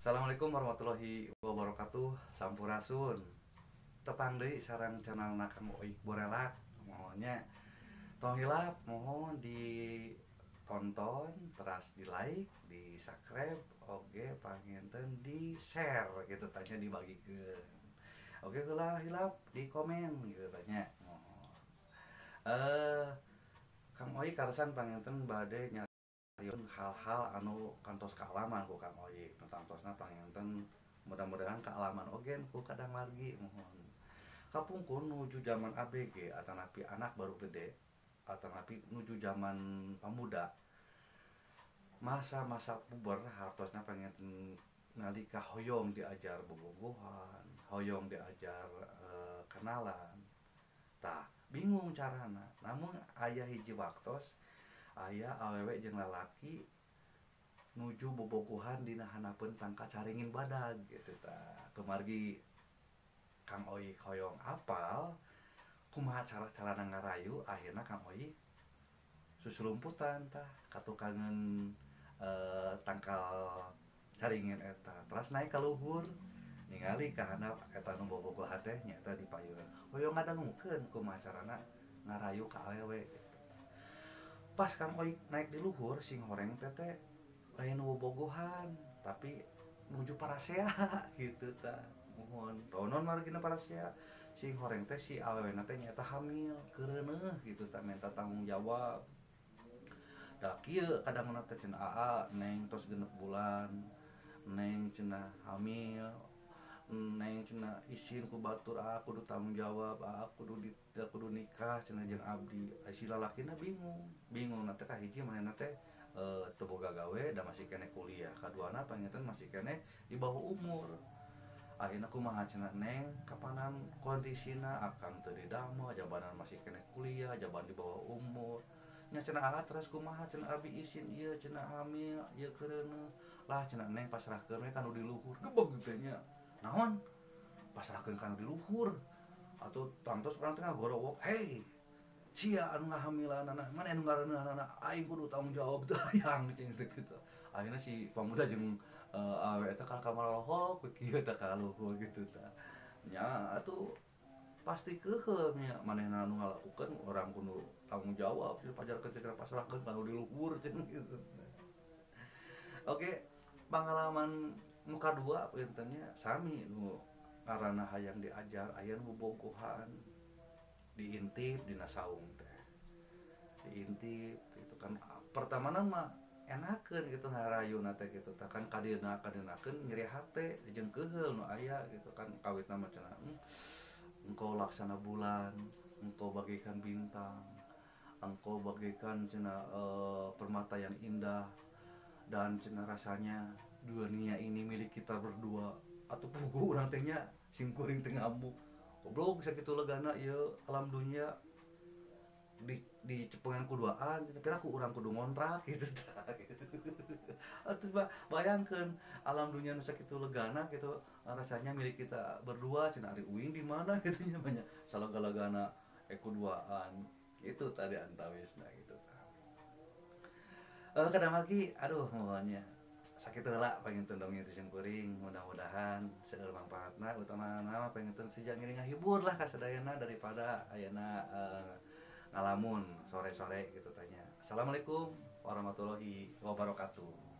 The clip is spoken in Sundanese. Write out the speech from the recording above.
Assalamualaikum warahmatullahi wabarakatuh. Sampurasun. Tepang deui sareng channel Kang Oik Borelak. Mohonnya tong hilap, mohon ditonton, teras di like, di subscribe, oke panginten di share gitu tanya, dibagikeun. Oke ulah hilap di komen gitu tanya. Mohon. Kang Oik kaleresan panginten bade nyarioskeun hal-hal anu kantos kaalaman ku Kang Oik. Nu tangtosna panginten mudah-mudahan kaalaman oge ku kadang margi, mohon. Kapungkur nuju zaman ABG atanapi anak baru gede atanapi nuju zaman pamuda, masa-masa puber, hartosna panginten nalika hoyong diajar bobogohan, hoyong diajar kenalan, tah bingung carana. Namun aya hiji waktos aya awewe jeung lalaki nuju bobogohan dina handapeun tangkal caringin badag gitu tah. Kumargi Kang Oik hoyong apal kumaha cara-carana ngarayu, akhirna Kang Oik susulumputan tah katukangan tangkal caringin eta, terus naik ka luhur ningali ka handap eta nu bobogohan teh nyaeta di payun. Hoyong ngadangukeun kumaha carana ngarayu ka awewe gitu. Pas Kang Oik naik di luhur, sing horeng teh teh lain nu bobogohan tapi nuju parasea gitu tah. Mohon ronon margina parasea, sing horeng teh si awewena teh nyaeta hamil keureuneuh gitu tah, minta tanggung jawab. Da kieu kadangna teh cenah, "Aa, neng tos 6 bulan, neng cenah hamil, neng cenah isin ku batur, aa kudu tanggung jawab, aa kudu di, kudu nikah cenah jeung abdi." Si lalakina bingung, bingung teh kahiji manehna teh teu boga gawe da masih keneh kuliah, kaduana panginten masih keneh di bawah umur. Akhirna kumaha cenah, "Neng, kapanan kondisina akang teu didamel, jabanan masih keneh kuliah, jaban di bawah umur nya," cenah, "aa terus kumaha cenah, abi isin ieu cenah hamil ieu keureuneuh." "Lah," cenah, "neng pasrahkeun we ka nu di luhur." Gebeg teh nya, naon pasrahkeun ka nu di luhur atuh? Tangtos urang teh ngagorowok, "Hei sia anu ngahamilanana, mana anu ngareuneuhanana, aing kudu tanggung jawab teu hayang," cing teh kitu. Akhirna si pamuda jeung awewe eta ka kamar lohok kieu tah ka luhur gitu tah nya. Atuh pasti keuheul nya, manehna anu ngalakukeun, urang kudu tanggung jawab, pajarkeun cenah, pasrahkeun ka nu di luhur cenah gitu. Oke, pengalaman nu kadua punten nya, sami nu ngaranna hayang diajar, aya nu bobogohan diintip dina saung teh, diintip gitu kan. Pertamana mah enakeun gitu ngarayuna teh gitu tah kan, kadieuna kadienakeun nyeri hate jeung keuheul nu aya gitu kan. Kawitna mah cenah, "Engkau laksana bulan, engkau bagaikan bintang, engkau bagaikan cenah permata yang indah, dan cenah rasanya dunia ini milik kita berdua." Atuh puguh urang teh nya, sim kuring teh ngamuk, "Goblok, sakitu legana ieu alam dunia di cepengan ku duaan, piraku urang kudu ngontrak?" gitu tah gitu. Atuh bayangkeun alam dunia nu sakitu legana gitu, rasanya milik kita berdua cenah, ari uing di mana gitu nya, banyak salega-legana ku duaan itu tadi antawisna gitu tah. Kadang lagi aduh, mohonnya sakitu heula panginten dongeng ti sim kuring. Mudah-mudahan seueur mangfaatna, utamana mah panginten sejak ngiring ngahibur lah ka sadayana daripada ayeuna ngalamun sore-sore gitu tanya. Assalamualaikum warahmatullahi wabarakatuh.